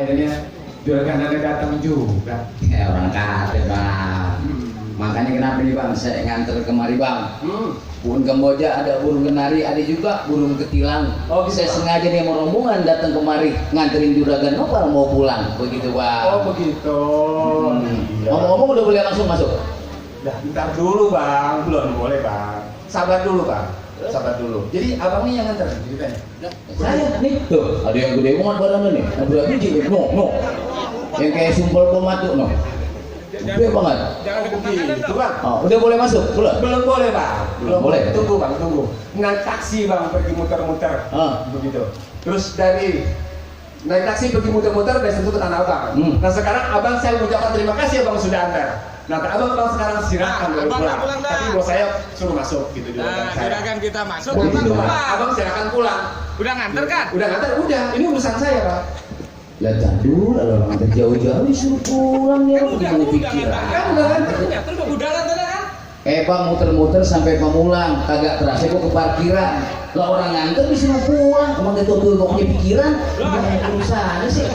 akhirnya juragannya datang juga. Ya orang kate bang. Makanya kenapa nih bang, saya nganter kemari bang. Burung Kamboja ada burung kenari, ada juga burung ketilang. Oh, gitu, saya Bang. sengaja dia mau rombongan datang kemari nganterin juragan Nopal mau pulang, begitu bang. Oh begitu. Iya. Ngomong-ngomong udah boleh langsung masuk? Dah, bentar dulu bang, belum boleh bang. Sabar dulu bang, sabar dulu. Jadi abang nih yang nganter, ceritanya. Saya nih, tuh ada yang gede banget badannya nih. Ada berapa biji? No. Yang kayak sumpel pematu no. Gede banget. Jangan begitu bang. Oh, udah boleh masuk? Belum? Belum boleh bang. Belum boleh. Tunggu bang, tunggu. Naik taksi bang, pergi muter-muter. Begitu. Terus dari naik taksi pergi muter-muter dari situ ke Tanah Abang. Nah sekarang abang saya mengucapkan terima kasih abang sudah antar. Nah abang sekarang silakan baru pulang. Tapi bos saya suruh masuk gitu juragan saya. Juragan kita masuk, Begitu abang bang. pulang. Abang silakan pulang. Udah nganter kan? Udah ngantar, udah. Ini urusan saya pak. Lah dulu kalau orang nganter jauh-jauh disuruh pulang ya, gimana pikiran? Kan udah ngantar. Terus ke budalan tadi kan? Bang muter-muter sampai Pamulang, kagak terasa gua ke parkiran. Lah orang nganter disuruh pulang, emang itu tuh gak punya pikiran? Gimana urusannya sih?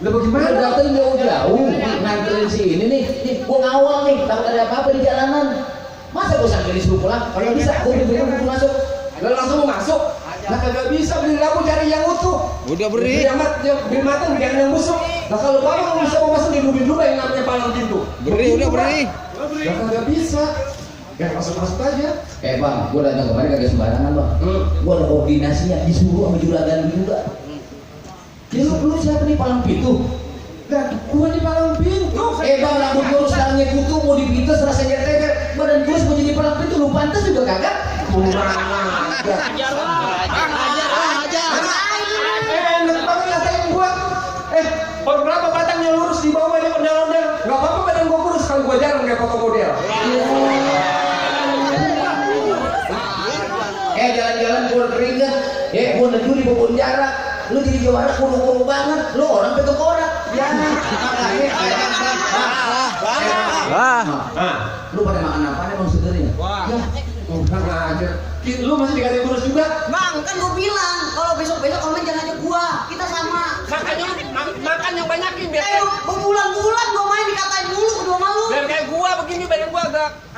Lah bagaimana? Udah datang jauh-jauh, nganterin si ini nih, gua ngawal nih, takut ada apa-apa di jalanan. Masa gua sampai disuruh pulang? Kalau bisa, gua beli masuk. Lah langsung mau masuk. Nah kagak bisa beli labu cari yang utuh. Udah Beli matang cari yang busuk. Nah kalau bapak nggak bisa mau masuk di dulu yang namanya palang pintu. Udah beri. Lah kagak bisa. Ya masuk aja. Bang, gua datang kemarin kagak sembarangan bang. Gua ada koordinasinya, disuruh sama juragan juga. Jadi lu siapa nih palang pintu? Lah gua di palang pintu. Bang, rambut gua sekarangnya kutu mau dipites rasanya teker. Badan gua mau jadi palang pintu, lu pantas juga kagak? Enak banget ngatain gua. Berapa batangnya lurus di bawah dia ondel-ondel. Gak apa-apa badan gua kurus kalau gua jarang kayak foto model. Jalan-jalan gua keringet. Gua nedu di kebun jarak. Lu jadi juara kurung-kurung banget. Lu orang petuk korak. Ya, makanya lu pada makan apa nih bang segernya? Kurang aja. Lu masih dikasih kurus juga? Bang, kan gua bilang kalau besok-besok komen jangan ajak gua. Kita sama. Makanya makan yang banyakin biar Berbulan-bulan gua main dikatain mulu kedua malu. biar kayak gua begini badan gua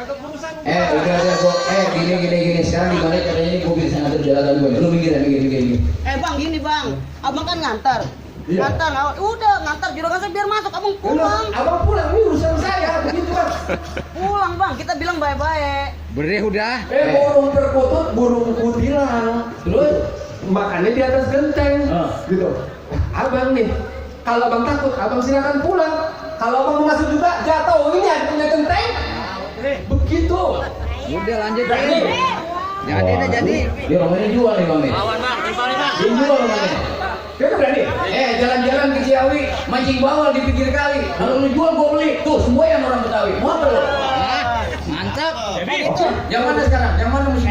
agak kurusan. Udah gua gini. Sekarang gimana caranya nih gua bisa ngatur jalanan gua? Lu mikir. Bang, gini bang. Abang kan ngantar. Iya. Ngantar juragan saya biar masuk, abang pulang. Abang pulang, ini urusan saya, begitu bang. Pulang bang, kita bilang baik-baik. Beri udah. Burung perkutut, burung kutilang. Terus makannya di atas genteng, gitu. Abang nih, kalau abang takut, abang silakan pulang. Kalau abang mau masuk juga, jatuh ini ada punya genteng. Begitu. Udah lanjut deh. Jadi. Dia orangnya jual nih bang nih. Dia jual orangnya. Dia kan berani. Jalan-jalan ke Ciawi, mancing bawal di pinggir kali. Kalau lu jual gua beli. Tuh semua yang orang Betawi. Mau apa lu? Mantap. Yang mana sekarang? Yang mana mesti?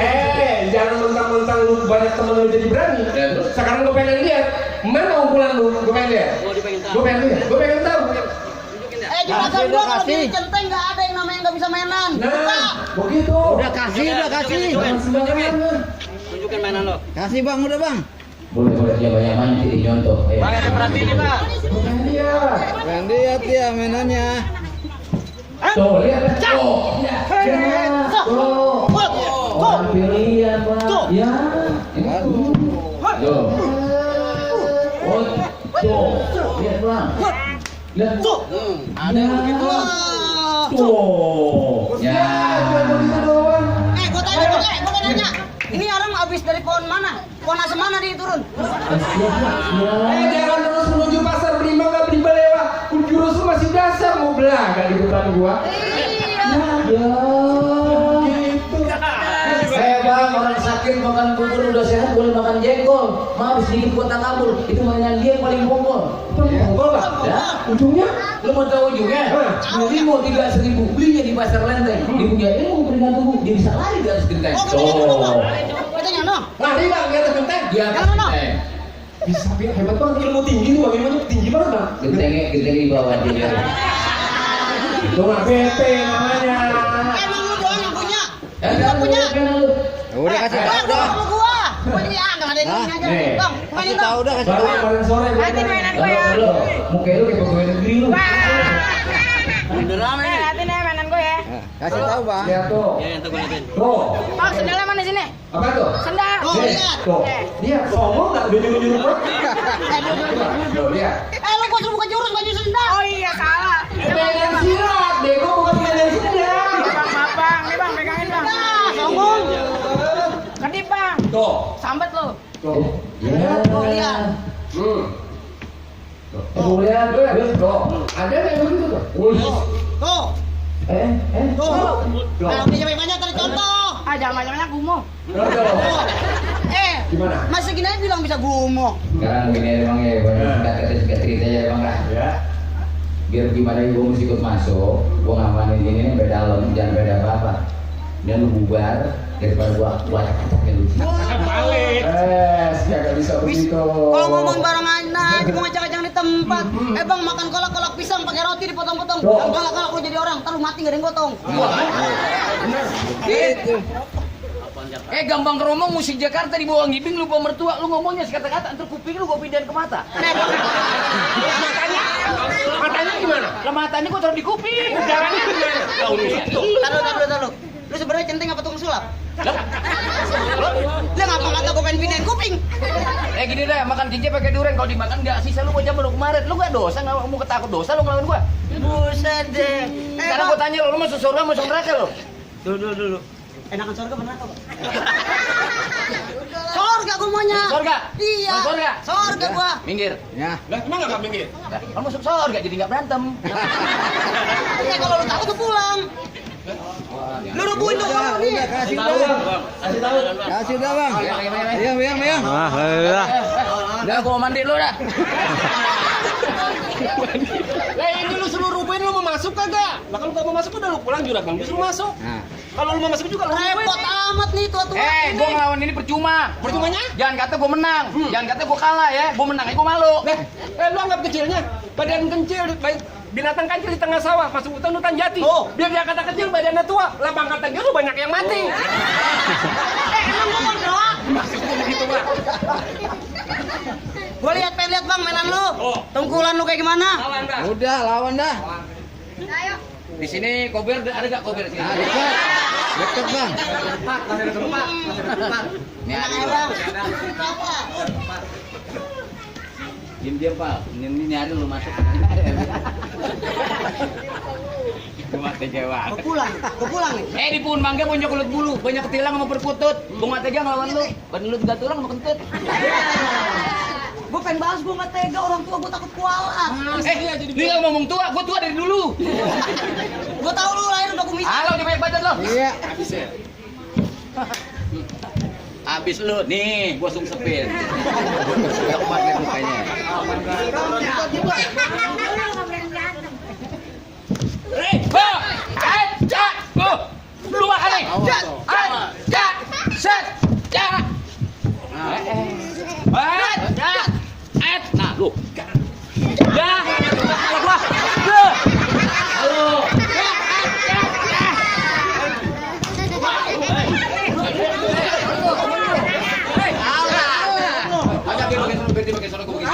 Jangan mentang-mentang lu banyak temen lu jadi berani. Sekarang gua pengen lihat, mana unggulan lu? Gua pengen lihat. Gua pengen tahu. Juragan gua kalau di centeng nggak ada yang namanya nggak bisa mainan. Nah, begitu. Udah kasih. Jangan sembarangan. Tunjukin mainan lo. Kasih bang, udah bang. Boleh dia banyak mancing di nyontoh. Bang ada perhatiin nih bang. Bukan dia. Bang lihat ya mainannya. Tuh lihat. Orang pilihan bang. Ya. Tuh. Lihat bang. Lihat tuh. Ada yang begitu loh. Tuh. Ya. Begitu doang. Gua tanya. Ini orang habis dari pohon mana? Pohon asem mana dia turun? Jangan terus menuju pasar beli mangga beli balewa. Jurus lu masih dasar mau belaga di depan gua. Bang, orang sakit makan bubur udah sehat boleh makan jengkol. Maaf sedikit kuota kabur. Itu mainan dia yang paling bongkol. Bongkol lah. Ya. Ujungnya? Lu mau tahu ujungnya? 2.000 belinya di pasar Lenteng. Dia punya ilmu berikan tubuh. Dia bisa lari di atas genteng. Katanya no. Lari bang di atas genteng. Di atas genteng. Bisa hebat banget, ilmu tinggi nih bang, ilmunya tinggi banget bang. Gentengnya di bawah dia. Itu mah bete namanya. Emang lu doang yang punya. Punya. Udah kasih. Udah sama gua. Gua jadi agak ada yang aja. Nih. Bang, mainin dong. Tahu dah kasih Baru tahu. kemarin sore gua Hati mainan gue ya. Muka lu kayak pegawai negeri lu. Udah rame nih. Hati nih mainan gue ya. Kasih tahu bang. lihat tuh. Ya yang gue liatin. Tuh. Bang, sendalnya mana sini? Apa tuh? Sendal. Nih, Lihat. tuh. Dia songong nggak udah nyuruh-nyuruh gua. Tuh, lihat. Lu gua suruh buka jurus baju sendal. Oh iya, salah. Mainan silat, bego bukan mainan silat. Bang, nih bang, pegangin bang. Nah, sombong. Kedip bang. Tuh. Sambet lu. Tuh. Ya. Tuh, lihat. Hmm. Tuh lihat tuh. Tuh. Ada yang begitu tuh. Wih. Tuh. Tuh. Tuh. Kalau bisa banyak tadi contoh. Ah, jangan banyak-banyak gumoh. Tuh. Gimana? Masa gini aja bilang bisa gumoh. Sekarang gini aja bang ya, banyak cerita ya bang lah. Ya. Biar gimana gue mesti ikut masuk, gue ngamanin ini beda dalam, jangan beda apa-apa. Dan lu bubar daripada gua acak-acaknya lu. Balik. Gak bisa begitu. Kalau ngomong barengan aja mau ngajak-ngajak di tempat. Bang makan kolak pisang pakai roti dipotong-potong. Tuh. Galak-galak lu jadi orang, ntar lu mati gak ada yang gotong. Gitu. Gampang keromong musik Jakarta di bawah ngibing lu bawa mertua lu ngomongnya sekata-kata antar kuping lu gua pindahin ke mata. Matanya gimana? Lah matanya gua taruh di kuping. Jalannya gimana? Lah urusan lu. Taruh. Lu sebenarnya centeng apa tukang sulap? Lu ngapa kata gua pengen pindahin kuping? Gini deh, makan kinci pakai durian kalau dimakan enggak sisa lu gua jam lu kemarin. Lu enggak dosa, enggak mau ketakut dosa lu ngelawan gua. Buset deh. Sekarang gua tanya lu masuk surga masuk neraka lu? Dulu. Enakan surga bener apa? Surga gua maunya. Surga? Iya. Mau surga? Surga gua. Minggir. Ya. Lah, emang gak minggir? Lah, kalau masuk surga jadi enggak berantem. Kalau lu takut lu pulang. Lu rubuhin tuh orang nih. Kasih Tahu dah. bang. Kasih tahu. Kasih dah bang. Yang. Udah gua mandi lu dah. Lah ini lu suruh rubuhin lu mau masuk kagak? Lah kalau gak mau masuk udah lu pulang juragan disuruh masuk. Nah. Kalau lu mau masuk juga lu Repot amat nih tua-tua. Gua ngelawan ini percuma. Percumanya? Jangan kata gua menang, jangan kata gua kalah ya. Gua menang aja gua malu. Lu anggap kecilnya badan kecil, binatang kecil di tengah sawah, masuk hutan jati. Oh. Biar dia kata kecil badannya tua, lah bangkatan dia lu banyak yang mati. Emang gua kontrol? Maksudnya begitu bang. Gua pengen lihat bang mainan lu. Oh. Tengkulan lu kayak gimana? Lawan dah. Udah lawan dah. Di sini kober ada gak kober sini? Nah, deket bang. Ini ada. Ya bang. Diam Pak. Ini ada lu masuk. Gua tega banget. Gua pulang nih. Di pohon mangga punya kulit bulu, banyak ketilang sama perkutut. Gua tega ngelawan lu. Badan lu 3 tulang sama kentut. Gua pengen balas, gua nggak tega, orang tua gua takut kualat. Lu yang ngomong tua, gua tua dari dulu. Gua tahu lu lahir udah kumis. Halo, dia banyak badan lo. Iya. Abis lu, nih, gua sungsepin. Gak kuat liat mukanya. Lu makan nih. Set. Nah, lu. Dah. Gua. Halo. Dia pakai sono gua begini.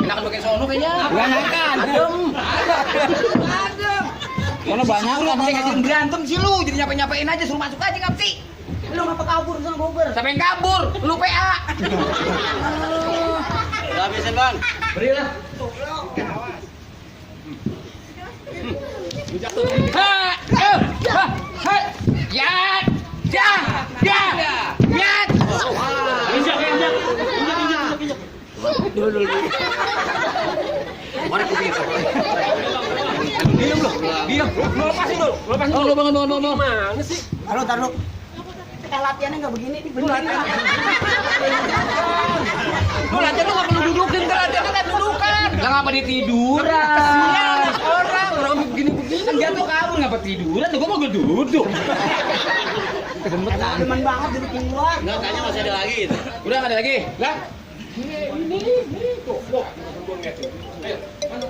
Enakan pakai sono kayaknya. Enggak makan. Adem. Karena banyak Lu kan. pakai ngajarin berantem sih lu. Jadi nyapain aja suruh masuk aja ngap sih. Lu ngapa kabur sama gober? Siapa yang kabur? Lu PA. Udah habisin bang. Berilah. Mana kuping? Diam lu. Lu lepasin dulu. Lepasin dulu. Lu bangun. Gimana sih? Taruh. Latihannya nggak begini, Lu latihan lu nggak perlu dudukin, kan latihan kan dudukan. Lah ngapa ditiduran? Orang begini-begini. Kan jatuh kabur ngapa tiduran? Gua mau duduk. demen banget dibikin gua. Enggak, kayaknya masih ada lagi itu. Udah nggak ada lagi? Lah, ini tuh, loh, gua ngeliatin. Ayo, mana.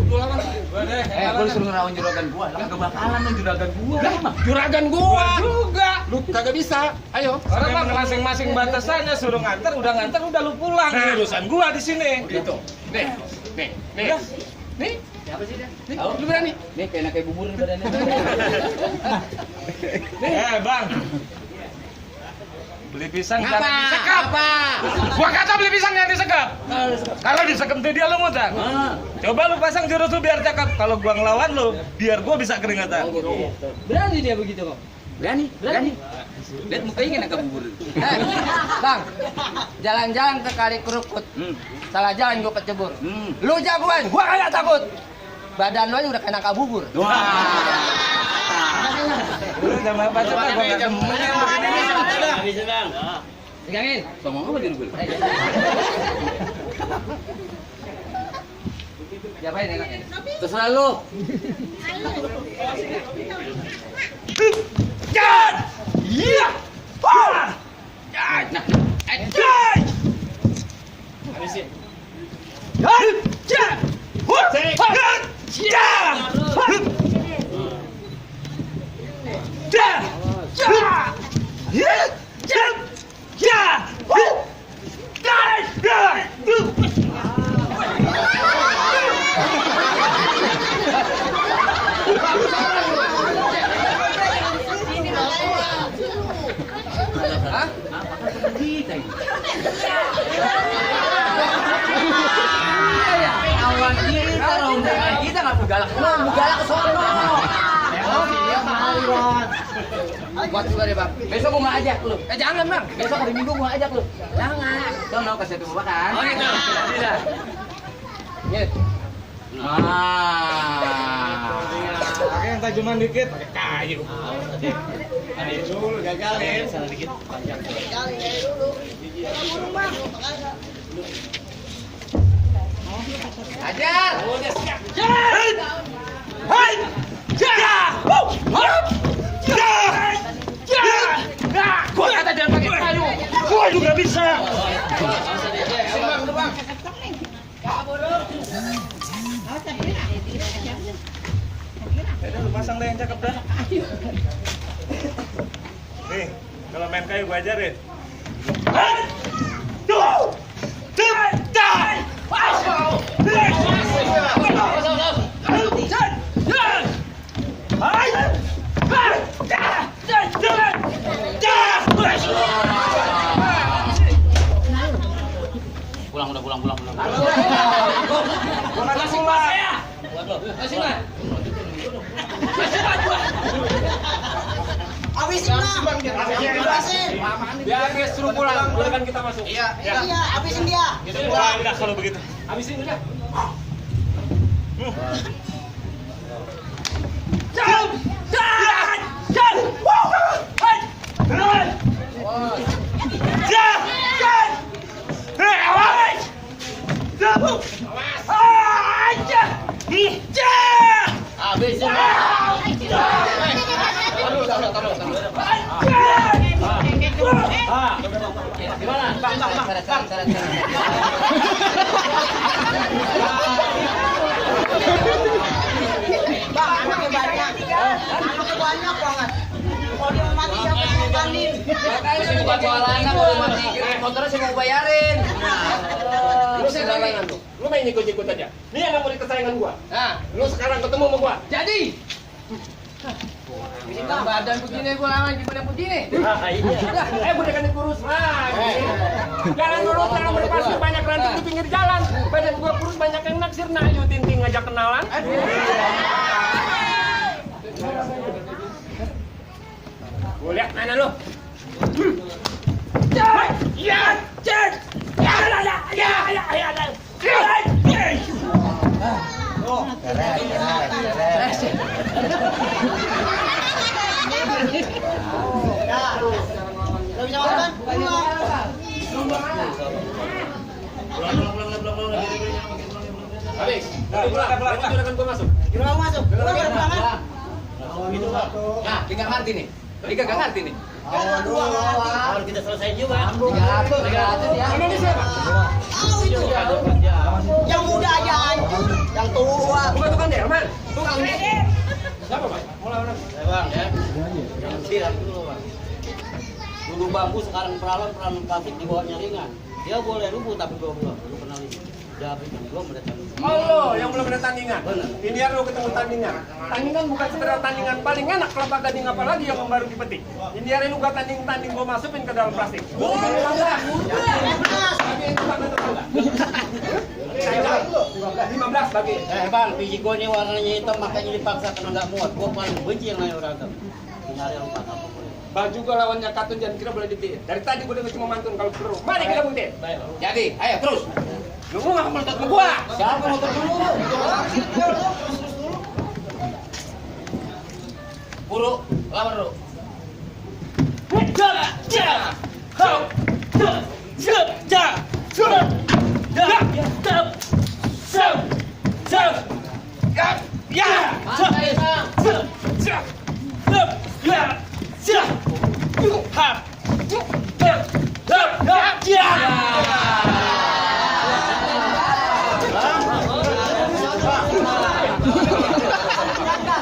Gua suruh ngerawan juragan gua. Lah enggak bakalan lo juragan gua. Juragan gua juga. Lu kagak bisa. Ayo. Orang mah masing-masing batasannya suruh nganter udah lu pulang. Urusan gua di sini. Gitu. Nih. Nih. Siapa sih dia? Nih, lu berani? Nih kayak bubur nih badannya. Bang. Beli pisang jangan disekap. Apa? Gua kata beli pisang yang disekap. Kalau disekap tuh dia lu mutar. Coba lu pasang jurus lu biar cakep. Kalau gua ngelawan lu, biar gua bisa keringatan. Berani dia begitu kok. Berani. Lihat mukanya kayak bubur. Bang, jalan-jalan ke Kali Kerukut, salah jalan gua kecebur. Lu jagoan, gua kagak takut. Badan lu aja udah kena kabubur. Lu sama apa coba gua enggak demen yang begini. Habisin bang. Pegangin. Ngomong apa diri gue? Siapain enaknya? Terserah lu. Jan! Iya! Wah! Nah, Jan! Habisin. Jan! Jan! Jan! Jan! Awan kita rombongan kita nggak bergalak. Lu galak ke sono. Buat juga deh bang. Besok gua nggak ajak lu. Jangan bang. Besok hari Minggu gua ajak lu. Jangan. Sono ke situ makan. Oh gitu. Tidak. Nyet. Pakai yang tajuman dikit, pakai kayu. Dulu gagalin. Salah dikit. Panjang. Ajar. Hai! Ja! Gua kata jangan pakai kayu. Gua juga bisa. Udah lu pasang deh yang cakep dah. Nih, kalau main kayu gua ajarin. Pulang. Gua kata pulang. Masih nggak? Habisin bang. Habisin. Biar dia suruh pulang. Kan kita masuk. Iya, habisin dia. Udah kalau begitu. Habisin udah. Habisin. Gimana? Bang. Bang, anaknya banyak. Anaknya banyak banget. Kalau dia mau mati siapa yang ngorbanin? Makanya sih bukan soal anak boleh mati. Motornya saya mau bayarin. Lu sembarangan lu. Lu main ikut-ikut aja. Nih yang murid kesayangan gua. Nah, Lu sekarang ketemu sama gua. jadi badan begini gua lama gimana begini? Bukan kurus lagi. Jangan lurus, jangan berpasti banyak ranting di pinggir jalan. Badan gua kurus banyak yang naksir. Nah, ayo Tinting ngajak kenalan. Gua lihat mana lu? Udah bisa makan? Habis. Pulang. Juragan gua masuk. Gimana mau masuk? Gua baru pulang kan? Nah, dia nggak ngerti nih. Dia nggak ngerti nih. Kalau kita selesai juga. Tiga atur ya. Ini siapa? Tahu itu. Yang muda muda aja hancur. Yang tua. Bukan tukang delman, tukang siapa Pak? Mulai orang. Bang ya. Jangan siram dulu bang. Dulu bambu sekarang peralan plastik di bawahnya ringan. Dia boleh rubuh tapi gua belum. Lu kenal ini. Jadi gua mendatang. Oh lo yang belum ada tandingan. Benar. Ini lo ketemu tandingan. Tandingan bukan sekedar tandingan paling enak kelapa gading apalagi yang baru dipetik. Ini hari lu gak tanding gua masukin ke dalam plastik. 15 bagi. Bang, biji gua ini warnanya hitam makanya dipaksa karena nggak muat. Gua paling benci yang lain orang hitam. Nyari yang empat apa boleh. Baju gua lawannya Katun jangan kira boleh dibeliin. Dari tadi gua udah cuma mantun kalau perlu. Mari kita buktiin. Jadi, ayo terus. Lu nggak mau ke gua. Siapa mau terus dulu? Buru, lawan dulu.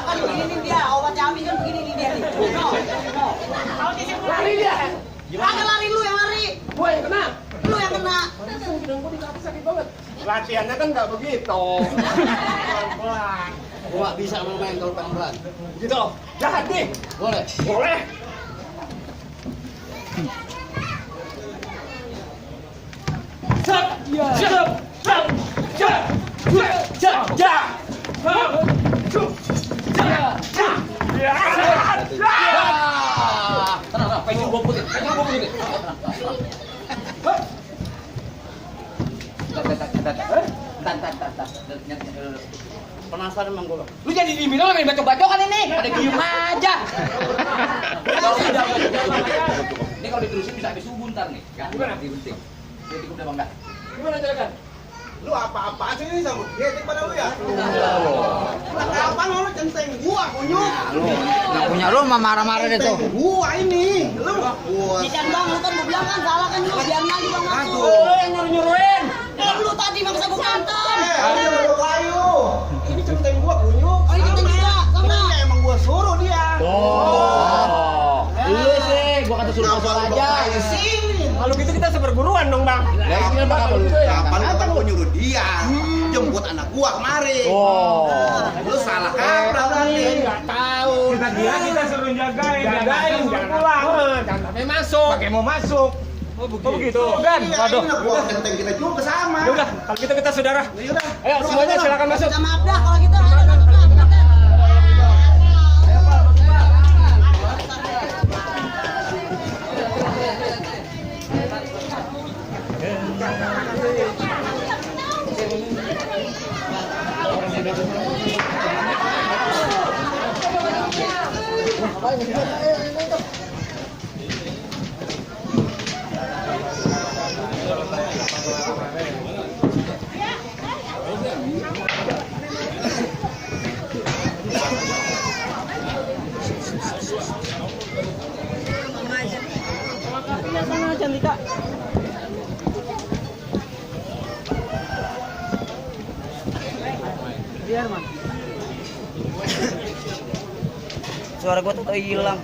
Kan begini dia, obat Yami kan begini nih dia nih. Lari dia. Gimana lari lu yang lari? Gua yang kena. Lu yang kena. Gua di kaki sakit banget. Latihannya kan nggak begitu. Pelan-pelan. Gua nggak bisa main kalau pelan-pelan. Gitu. Jahat deh. Boleh. Boleh. Tenang, pengen gua putih. Penasaran emang gua. Lu jadi dibilang main bacok-bacokan ini. Ada diem aja. Ini kalau diterusin bisa habis subuh ntar nih. Gimana? Penting. Jadi udah bangga. Gimana jalakan? Lu apa-apaan sih ini sama getek pada lu ya? Kapan lu centeng gua kunyuk? Yang punya lu mah marah-marah deh tuh. Centeng gua ini. Lu gua. Ikan bang, lu kan gua bilang kan salah kan lu biar lagi bang masuk. Yang nyuruh-nyuruhin. Lu tadi maksa gua kantor. Ini lu kayu. Ini centeng gua kunyuk. Oh ini kita juga, sama. Ini emang gua suruh dia. Lu sih, gua kata suruh kosong aja. Sini. Kalau gitu kita seperguruan dong, Bang. Ya ini kan bakal lu. Kapan lu nyuruh dia jemput anak gua kemari? Lu salah kaprah berarti. Enggak tahu. Kita kira kita suruh jagain, jangan pulang. Jangan sampai masuk. Pakai mau masuk. Oh begitu. Dan, waduh. Ini gua centeng kita juga sama. Ya udah, kalau gitu kita saudara. Ayo semuanya silakan masuk. Minta maaf dah kalau gitu. Suara gua tuh hilang.